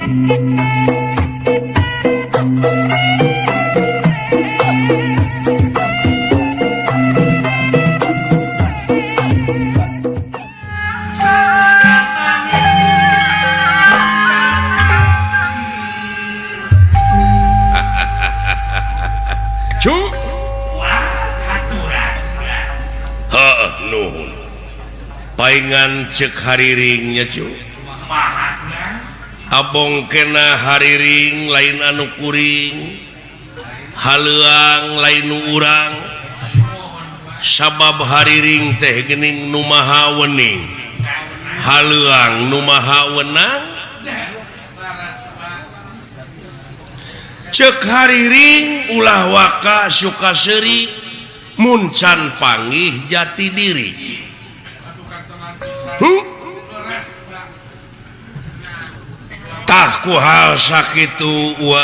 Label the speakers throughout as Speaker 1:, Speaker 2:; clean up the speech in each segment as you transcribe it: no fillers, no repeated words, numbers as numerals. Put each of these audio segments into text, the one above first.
Speaker 1: Nuhun paingan cek hariringnya cu abong kena hariring lain anu kuring haleuang lain nu urang sabab hariring teh geuning nu maha wening haleuang nu maha wenang cek hariring ulah waka suka seuri muncan panggih jati diri. Tah ku hal sakitu wa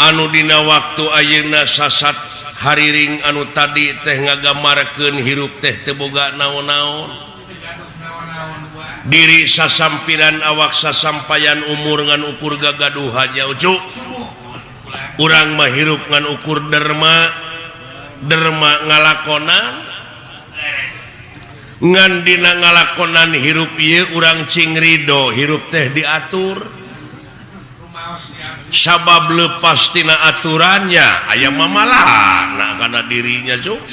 Speaker 1: anu dina waktu ayeuna sasat hariring anu tadi teh ngagamarkeun hirup teh teu boga naon-naon diri sasampiran awak sasampayan umur ngan ukur gagaduhan nya ucu urang mah hirup ngan ukur derma derma ngalakonan ngan dina ngalakonan hirup ieu urang cing ridho hirup teh diatur sabab lepas tina aturannya aya mamalana kana dirinya cuk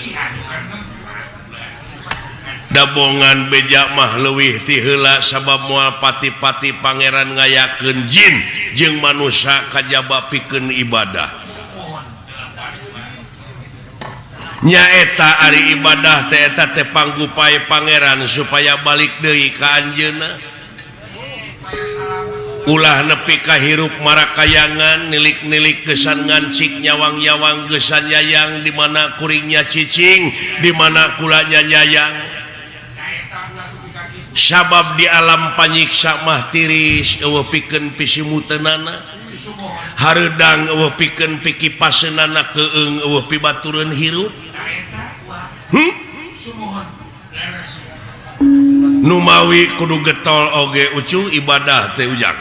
Speaker 1: dabongan beja mah leuwih ti heula sabab moal pati-pati pangeran ngayakeun jin jeung manusia kajaba pikeun ibadah nyaeta ari ibadah teh eta teh panggupai pangeran supaya balik deui ka anjeunna ulah nepi ka hirup marakayangan nilik-nilik gesan ngancik nyawang-nyawang gesan yayang di mana kuringnya cicing di mana kulanya nyayang sabab di alam panyiksa mah tiris eueuh pikeun pisimuteunana hareudang eueuh pikeun pikipaseunana keung eueuh pibatureun hirup. Numawi kudu getol oge ucu ibadah teh ujang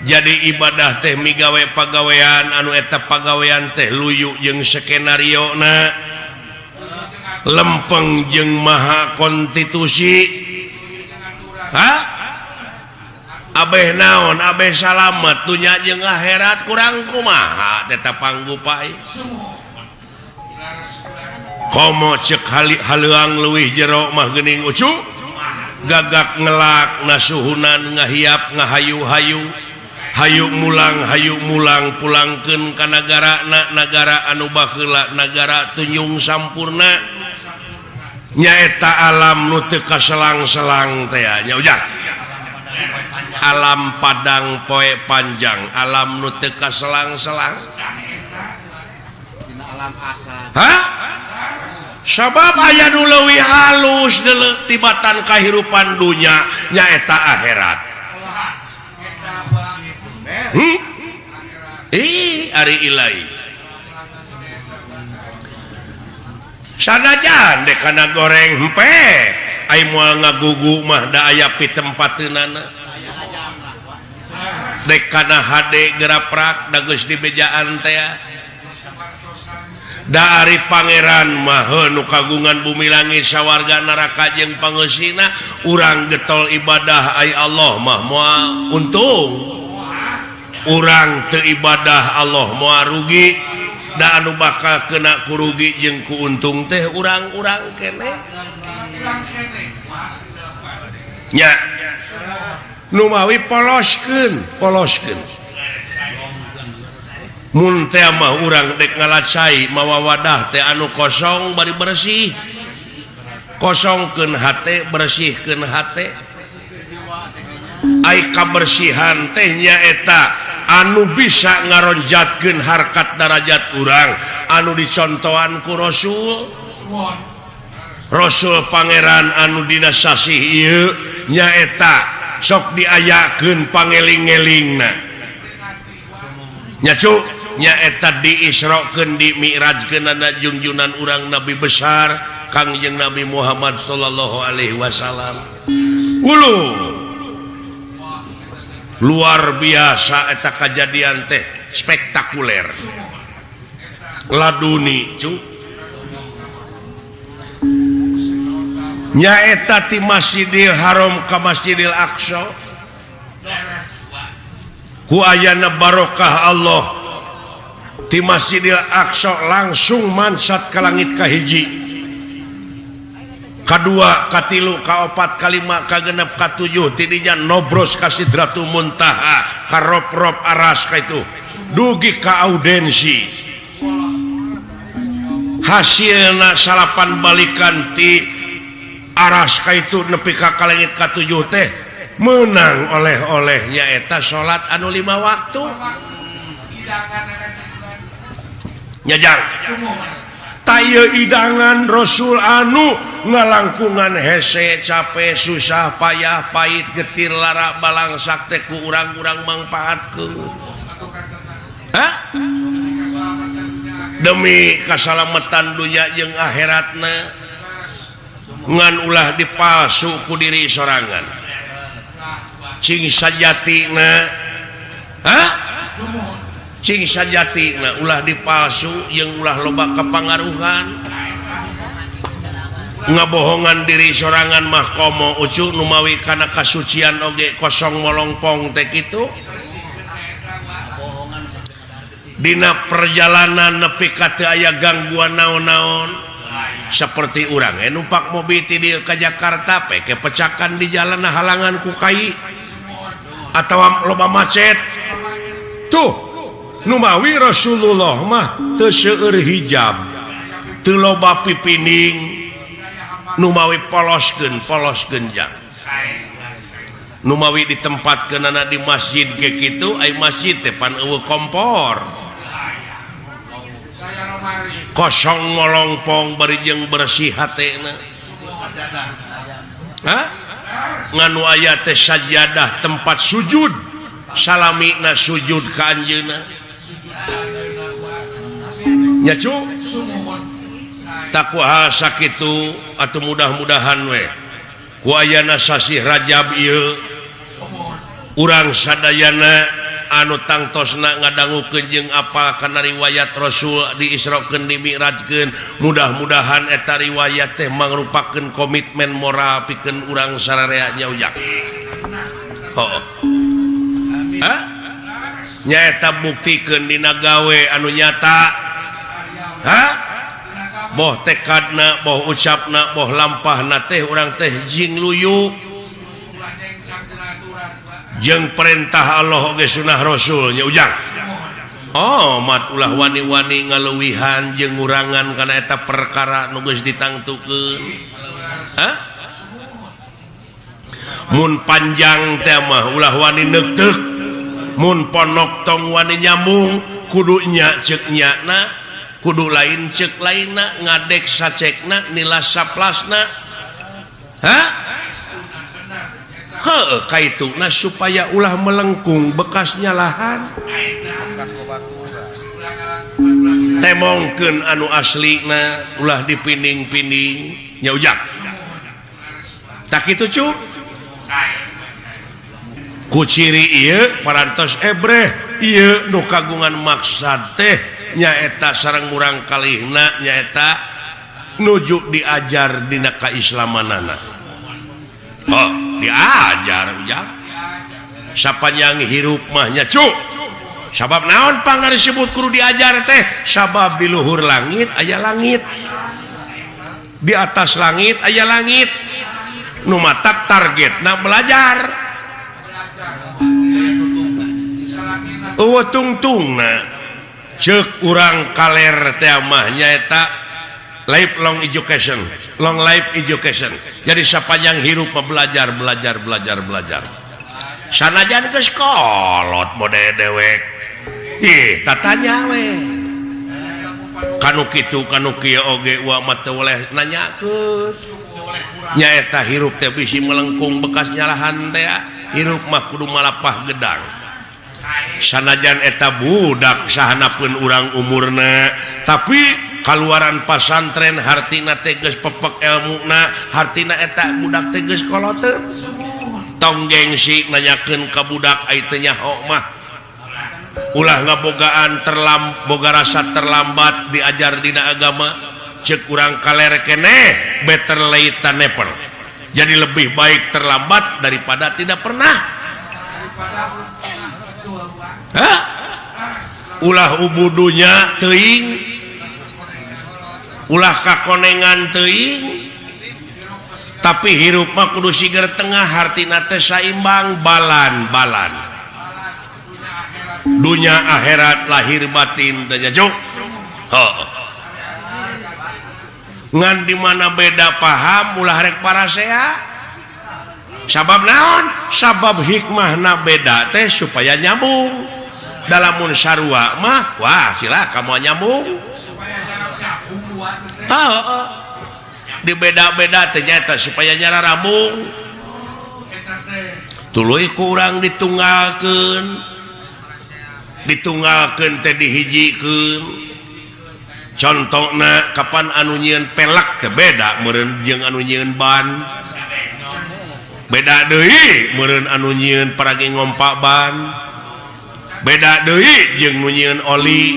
Speaker 1: jadi ibadah teh migawe pagawean anu eta pagawean teh luyu jeung skenario na lempeng jeung maha konstitusi ha abeh naon abeh salamet dunya jeung akhirat kurang kumaha tetap panggupai komo cek haleuang leuwih jero mah geuning ucu gagak ngelak nasuhunan ngahiap ngahayu-hayu hayu mulang pulangkeun ka nagara na nagara anu baheula nagara tunjung sampurna nyaeta alam nu teu kaselang-selang teh nya ujang alam padang poe panjang alam nu teu kaselang-selang ha sabab aya nu leuwih halus deuleu tibatan kahirupan dunya nyaeta akhirat. Ih ari ilahi sanajan dek kana goreng hempe ai moal ngagugu mah da aya pitempateunana dek kana hade geraprak da geus dibejaan teh da ari pangeran mah nu kagungan bumi langit sawarga neraka jeung pangeusina urang getol ibadah ai Allah mah moal untung urang teu ibadah Allah moal rugi da anu bakal kena kurugi jeung kuuntung teh urang-urang keneh nya nu mawi poloskeun poloskeun mun teh mah urang dek ngalacai mawa wadah teh anu kosong bari bersih kosongkeun hate bersihkeun hate ai kabersihan teh nyaeta anu bisa ngaronjatkeun harkat darajat urang anu dicontohan ku Rasul Rasul pangeran anu dina sasih ieu nyaeta sok diayakeun pangeling-elingna nya cu nyaeta diisrokeun di mi'rajkeunana jungjunan urang nabi besar Kangjeng Nabi Muhammad sallallahu alaihi wasallam. Ulu. Luar biasa eta kajadian teh spektakuler. Laduni cu. Nyaeta ti Masjidil Haram ka Masjidil Aqsa. Ku ayana barokah Allah ti Masjidil Aqsa langsung mansat ka langit kahiji. Kadua, katilu, kaopat, kalima, kagenep, katujuh, tidinya nobros ka Sidratul Muntaha, ka rop-rop aras ka itu dugi ka audensi. Hasilna salapan balikan ti aras ka itu nepi ka langit katujuh teh menang oleh-olehnya eta salat anu 5 waktu. Nyajang taya idangan Rasul anu ngalangkungan hese capek susah payah pahit getir lara balangsak teh ku urang-urang mangpaatkeun. Hah? Demi kasalamatan dunya jeung akhiratna ngan ulah dipalsu ku diri sorangan. Cing sajatina, hah? Cing sajatina ulah dipalsu jeung ulah loba kepangaruhan. Ngabohongan diri sorangan mah komo ucu numawi kana kasucian oge kosong molongpong teh kitu. Dina perjalanan nepi ka teu aya gangguan naon-naon. Seperti urang numpak mobil ti dieu ka Jakarta peke pecakan di jalan halangan ku kai atawa loba macet. Tuh numawi Rasulullah mah teu seueur hijab, teu loba pipining, numawi poloskeun polos genjang. Numawi ditempatkeunana di masjid ge kitu, ai masjid teh pan eueuh kompor. Kosong molongpong bari jeung bersih hatena. Hah? Nganu aya teh sajadah tempat sujud, salamina sujud ka anjeunna. Nya cu? Takwa sakitu atuh mudah-mudahan we. Ku ayana sasih Rajab ieu urang sadayana anu tangtosna ngadangukeun jeung apal kana riwayat Rasul diisrokeun dimi'rajkeun, mudah-mudahan eta riwayat teh mangrupakeun komitmen moral pikeun urang sararea nya ujang. Heuh. Hah? Nyaeta buktikeun dina gawe anu nyata. Hah? Boh tekadna, boh ucapna, boh lampahna teh urang teh jing luyu jeung perintah Allah oge sunah Rasul nya ujang. Oh, mat ulah wani-wani ngaluwihan jeung ngurangan kana eta perkara nu geus ditangtukeun. Hah? Mun panjang teh mah ulah wani neukteuk, mun ponok tong wani nyambung, kudu nya ceuk nyana, kudu lain ceuk lainna, ngadek sacekna, nilas saplasna. Hah? Heuh, kaituna supaya ulah melengkung bekas nyalahan. Temongkeun anu aslina ulah dipinding-pinding nya ujang. Tak kitu cu? Ku ciri ieu parantos ebreh ieu nu kagungan maksad teh nyaeta sareng murang kalihna nyaeta nuju diajar dina kaislamanana. Oh, diajar ujang. Sapanjang hirup mah nya cu. Sabab naon panggar disebut kudu diajar teh? Sabab di luhur langit aya langit. Di atas langit aya langit. Nu matak targetna belajar. Eueuh tungtungna ceuk urang kaler teh mah nyaeta lifelong education, long life education. Jadi sapanjang hirup mah belajar, belajar, belajar, belajar. Sanajan geus kolot mode dewek. Ih, tatanya we. Kanu kitu kanu kieu oge uwa mah teu boleh nanyakeun. Nyaeta hirup teh bisi melengkung bekas nyalahan teh. Hirup mah kudu malapah gedang. Sanajan eta budak sahanapeun urang umurna, tapi kaluaran pasantren hartina teh geus pepek elmuna, hartina eta budak teh geus koloteun. Tong gengsi nanyakeun ka budak ai teu nyaho mah. Ulah ngabogaan boga rasa terlambat diajar dina agama. Cek urang kaler keneh better late than never. Jadi lebih baik terlambat daripada tidak pernah. Hah? Ulah ubudunya teuing, ulah kakonengan teuing, tapi hirup mah kudu siger tengah, hartina teh saimbang, balan-balan dunya akhirat lahir batin teh nya. Ngan di mana beda paham ulah rek parasea. Sabab naon? Sabab hikmahna beda teh supaya nyambung. Dalamun sarua mah wah sila kamu nyambung. Heeh. Dibeda-beda ternyata supaya nyara rambung. Tuluy kurang ditunggalkeun. Ditunggalkeun teh dihijikeun. Contona kapan anu nyieun pelek teh beda meureun jeung anu nyieun ban. Beda deui meureun anu nyieun paragi ngompak ban. Beda deui jeung nu nyieun oli,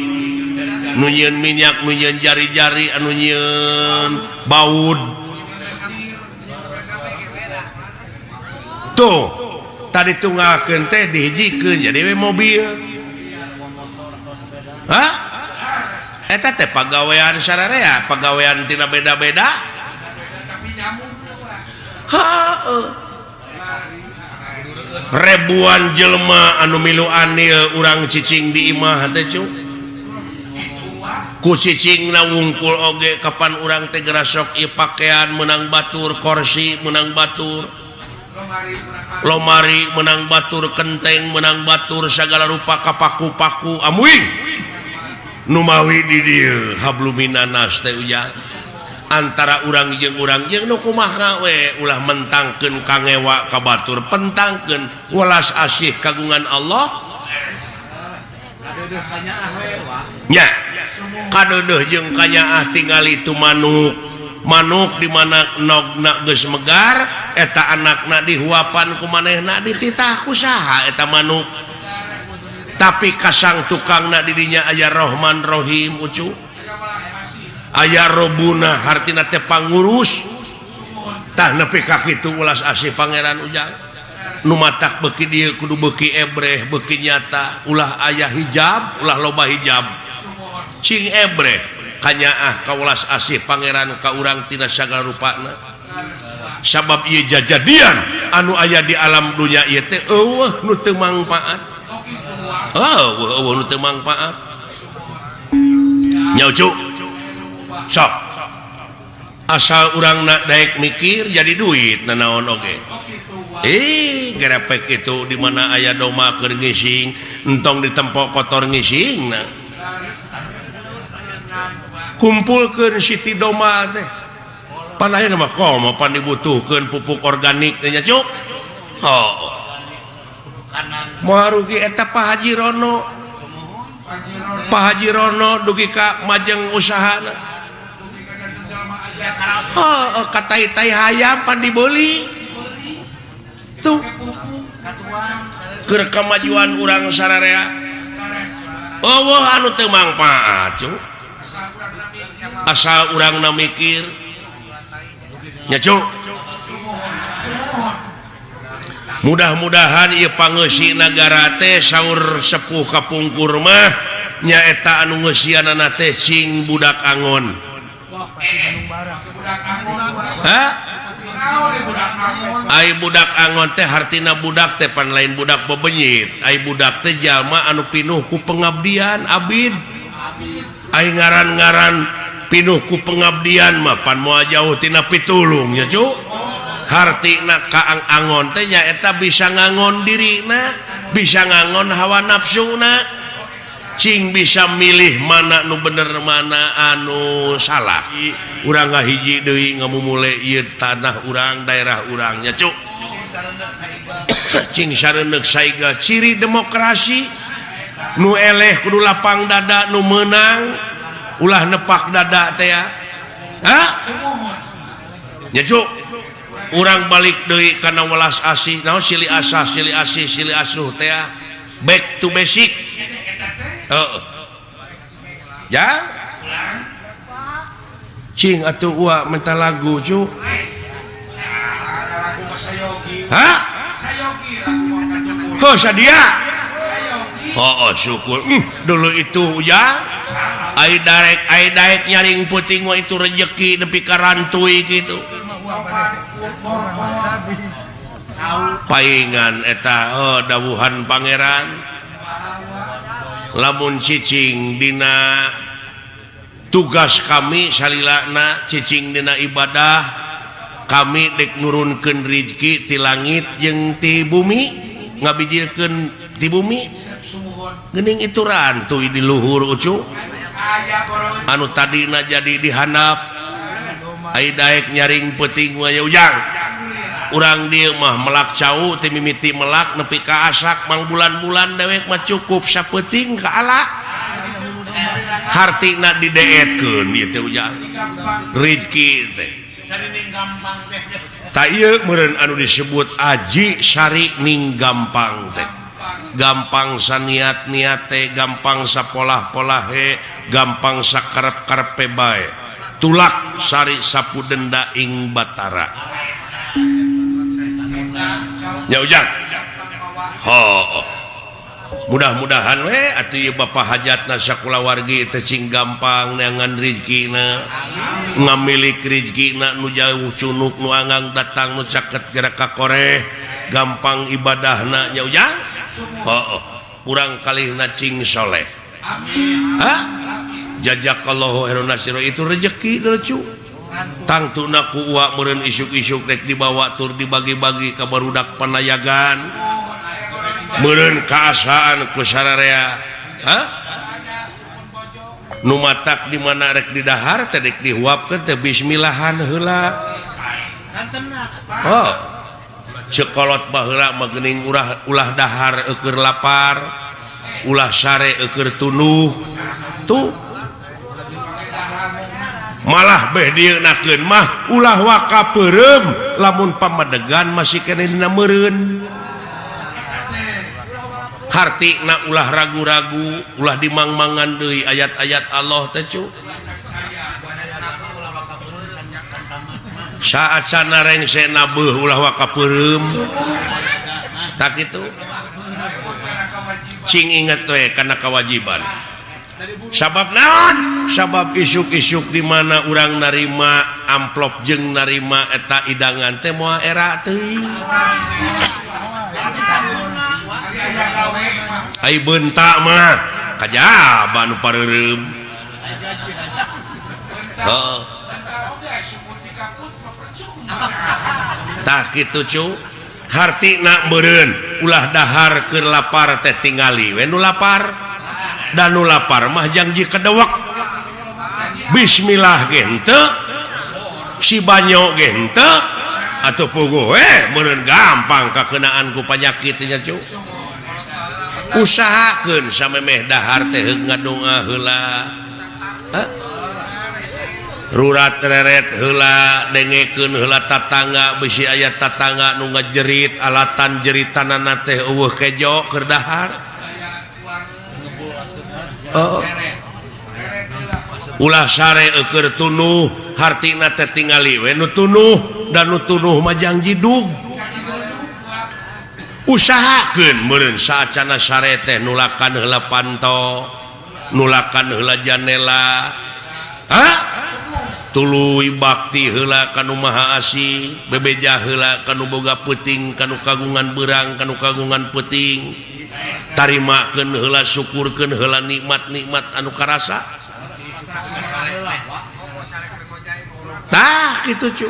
Speaker 1: nu nyieun minyak, nu nyieun jari-jari, anu nyieun baud. Tuh, tadi tunggalkeun teh dihijikeun jadi we mobil. Hah? Eta teh pagawean sararea, pagawean tina beda-beda. Heuh. Ribuan jelema anu milu anil urang cicing di imah teh cu. Ku cicing na wungkul oge kapan urang teh gerasok ieu pakaian menang batur, kursi menang batur, lomari menang batur, kenteng menang batur, segala rupa kapaku-paku amuing numawi di dieu habluminanas teh ujang. Antara urang jeung nu kumaha we ulah mentangkeun kangewa ka batur, pentangkeun welas asih kagungan Allah. Nya kadeudeuh jeung kanyaah tingali tu manuk. Manuk di mana nogna geus megar eta anakna dihuapan ku manehna dititah ku saha eta manuk. Tapi kasang tukangna di dinya aya Rahman Rahim ucu. Aya robuna hartina teh pangurus. Tah nepi ka kitu ulas asih pangeran ujang. Nu matak beuki dieu kudu beuki ebreh beuki nyata, ulah aya hijab, ulah loba hijab. Cing ebreh kanyaah ka ulas asih pangeran ka urang tina sagala rupana. Sabab ieu jajadian anu aya di alam dunya ieu teh eueuh nu teu mangpaat. Eueuh nu teu mangpaat. Nya ucu. Sok asal urang nak daek mikir jadi duit nanaon oge. Gerepek itu di mana aya doma keur ngising, entong ditempok kotor ngising nah. Kumpulkeun siti doma teh. Pan ayeuna mah komo pan dibutuhkeun pupuk organik teh nya cuk. Oh. Moal rugi eta Pak Haji Rono. Pak Haji Rono dugi ka majeng usahana. Oh, katai-tai hayam pan dibeli. Tuh. Keur kamajuan urang sararea. Eueuh anu teu mangpaat cuk. Asal urangna mikir. Nya cuk. Mudah-mudahan ieu pangeusi nagara teh saur sepuh kapungkur mah nyaeta anu ngeusianana teh sing budak angon. Hah? Ai budak angon teh hartina budak teh pan lain budak bebenyit. Ai budak teh jalma anu pinuh ku pengabdian abid. Ai ngaran-ngaran pinuh ku pengabdian mah pan moal jauh tina pitulung nya cu. Hartina kaang angon teh nyaeta bisa ngangon dirina, bisa ngangon hawa nafsuna. Cing bisa milih mana nu bener mana anu salah. Urang ngahiji deui ngamumule ieu tanah urang, daerah urang nya cuk. Cing sareundeuk saiga ciri demokrasi nu eleh kudu lapang dada nu meunang ulah nepak dada teh ya. Hah? Nya cuk. Urang balik deui kana welas asih naon silih asah silih asih silih asuh teh back to basic. Heeh. Ya? Cing atuh uwa minta lagu cu. Hah? Oh sadia. Oh, syukur. Dulu itu ya. Ai daek nyaring peuting mah itu rejeki nepi ka rantui kitu. Paingan eta oh, dawuhan pangeran. Lamun cicing dina tugas kami salilana cicing dina ibadah kami dek nurunkeun rizki ti langit jeung ti bumi ngabijilkeun ti bumi geuning itu rantuy di luhur ucu anu tadina jadi dihandap ai daek nyaring peuting mah ya ujang urang dieu mah melak cau ti mimiti melak nepi ka asak mang bulan-bulan dewek mah cukup sapeuting ka ala hartina dideetkeun ieu teh ujang rizki teh ta ieu meureun anu disebut aji sari ning gampang teh gampang saniat-niat teh gampang sapolah-polahe gampang sakarep-karepe bae tulak sari sapu denda ing batara ya ujang ho mudah-mudahan we atuh ieu bapa hajatna sakulawargi teh cing gampang neangan rizkina ngamilik rizkina nu jauh cunuk nu anggang datang nu caket gerak ka koreh gampang ibadahna nya ujang heuh kurang kalihna cing soleh amin ha jazakallahu khairan nasiro itu rezeki lucu tangtuna ku uwa meureun isuk-isuk rek dibawa tur dibagi-bagi ka barudak panayagan meureun kaasaan ku sararea ha nu matak di mana rek didahar teh rek dihuapkeun teh bismillahan heula oh cekolot baheula mah geuning ulah dahar eueur lapar ulah sare eueur tunuh tuh malah beh dieunakeun mah ulah waka peureum lamun pamadegan masih keneh dina meureun hartina ulah ragu-ragu ulah dimangmangan deui ayat-ayat Allah teh cu saat sana rengse nabeuh ulah waka peureum tak kitu cing inget we kana kewajiban sabab naon sabab isuk-isuk di mana urang narima amplop jeung narima eta idangan teh moal era teuing ai bentak mah kajaba nu pareureum heuh tah kitu cu hartina meureun ulah dahar keur lapar teh tingali we nu lapar dan nu lapar mah jangji kedewek bismillah ge henteu si banyo ge henteu atuh puguh we meureun gampang kakeunaan ku panyakit nya cu usahakeun samemeh dahar teh heug ngadoa heula rurat reret heula dengekeun heula tatangga bisi aya tatangga nu ngajerit alatan jeritanana teh eueuh kejo keur dahar oh. Ulah sare eueur tunuh hartina teh tingali we nu tunuh dan nu tunuh mah jang jidug usahakeun meureun saacana sare teh nulakan heula panto nulakan heula janela ha tuluy bakti heula ka nu maha asih bebeja heula ka nu boga peuting ka nu kagungan beurang ka nu kagungan peuting tarimakeun heula syukurkeun heula nikmat-nikmat anu karasa tah kitu cu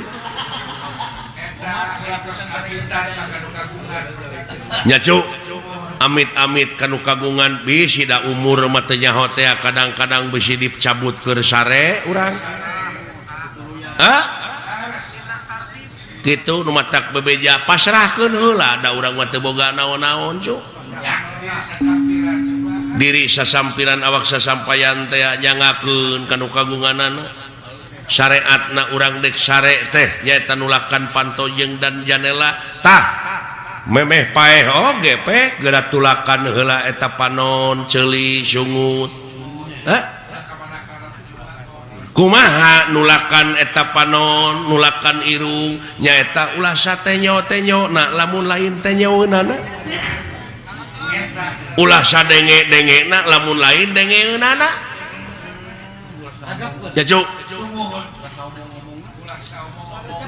Speaker 1: nya cu amit-amit kanu kagungan bisi da umur mah teu nyaho teh kadang-kadang bisi dicabut keur sare urang ha kitu nu matak bebeja pasrahkeun heula da urang mah teu boga naon-naon cu diri sasampiran awak sasampayan teh nyangakeun kanu kagunganana Syariatna urang dek sare teh nyaeta nulakan panto jeung dan janela. Tah, memeh paeh oge pe geura tulakan heula eta panon, ceuli, sungut. Hah? Kumaha nulakan eta panon, nulakan irung? Nyaeta ulah satenyo-tenyo na lamun lain tenyoeunana, ulah sadenge-dengena lamun lain dengeunana ya, Cuk.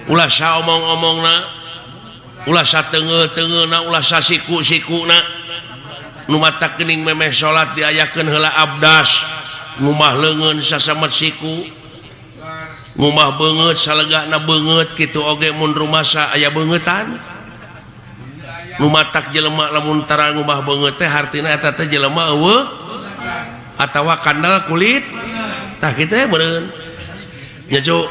Speaker 1: Ulah saomong-omongna, ulah sateungeul-teungeulna, ulah sasiku-sikuna. Nu matak geuning memeh salat diayakeun heula abdas, ngumah leungeun sasamet siku, ngumah beungeut salegana beungeut. Kitu oge mun rumasa aya beungeutan. Nu matak jelema lamun tara ngumah beungeut teh hartina eta teh jelema euweuh atawa kandel kulit. Tah, kitu ya meureun nya, Cuk.